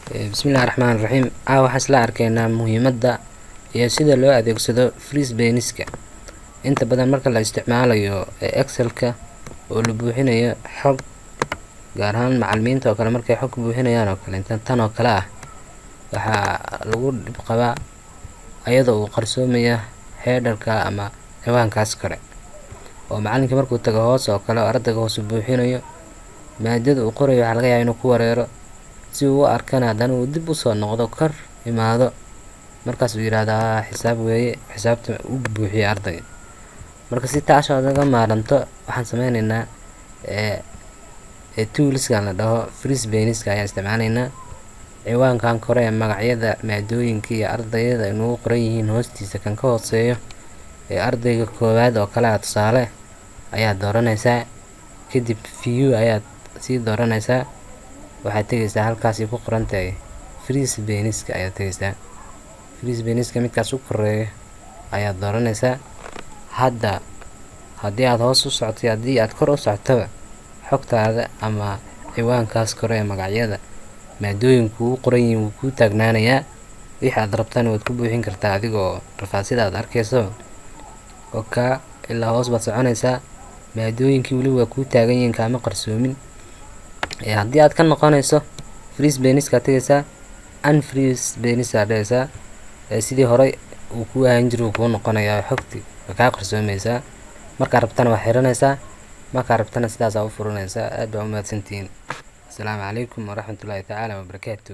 Bismillahi raxmaani raxiim. Caawa waxaan isla arkaynaa muhiimadda iyo sida loo adeegsado freeze panes-ka. Inta badan marka la isticmaalayo Excelka oo la buuxinayo xog, gaar ahaan macalimiinta oo kale markay xog buuxinayaan oo kale, inta tan oo kale ah waxaa lagu dhib qabaa ayadoo uu qarsoomaya headerka ama ciwaankaas kore, oo macalinka markuu tago hoos oo kale oo ardayga hoos u buuxinayo maadada uu qorayo, waxaa laga yaabaa inuu ku wareero. Si uu u arkana haddana uu dib usoo noqdo, kor imaado, markaas uu yidhaahdo, "Haa, xisaab weeye," xisaabta u buuxiyo ardayga. Marka si taas ogaga maaranto, waxaan sameyneynaa toolskan la dhaho freeze panes-ka ayaan isticmaaleynaa. Ciwaankan kore ee magacyada maadooyinka iyo ardayda inugu qoran yihiin hoostiisa, kan ka hooseeyo ee ardayga koowaad oo kale ah tusaale ayaad dooranaysaa. Kadib view ayaad sii dooranaysaa. Waxaad tegeysaa halkaasi ku qoran tahay freeze panes-ka ayaad tegeysaa. Freeze panes-ka midkaas u koreeyo ayaad dooranaysaa. Hadda haddii aad hoos u socoto iyo haddii aad kor u socotaba, xogtaada ama ciwaankaas kore ee magacyada maadooyinku ugu qoran yihiin wuu kuu taagnaanayaa. Wixii aad rabtana waad ku buuxin kartaa adigoo rafaad aad arkeyso oo kaa ilaa hoos baad soconaysaa, maadooyinkii weli waa kuu taagan yihiin, kaama qarsoomin. Haddii aad ka noqonayso, freeze panes-ka tegeysaa, unfreeze panes aad dhehaysaa. Sidii horey uu kuu ahaan jiray uu kuu noqonayaa, xogti way kaa qarsoomeysaa. Markaa rabtana waa xiranaysaa, markaa rabtana sidaasaa u furanaysaa. Aad baa u mahadsantihiin. Asalaamu calaykum waraxmatullaahi tacaala wabarakaatu.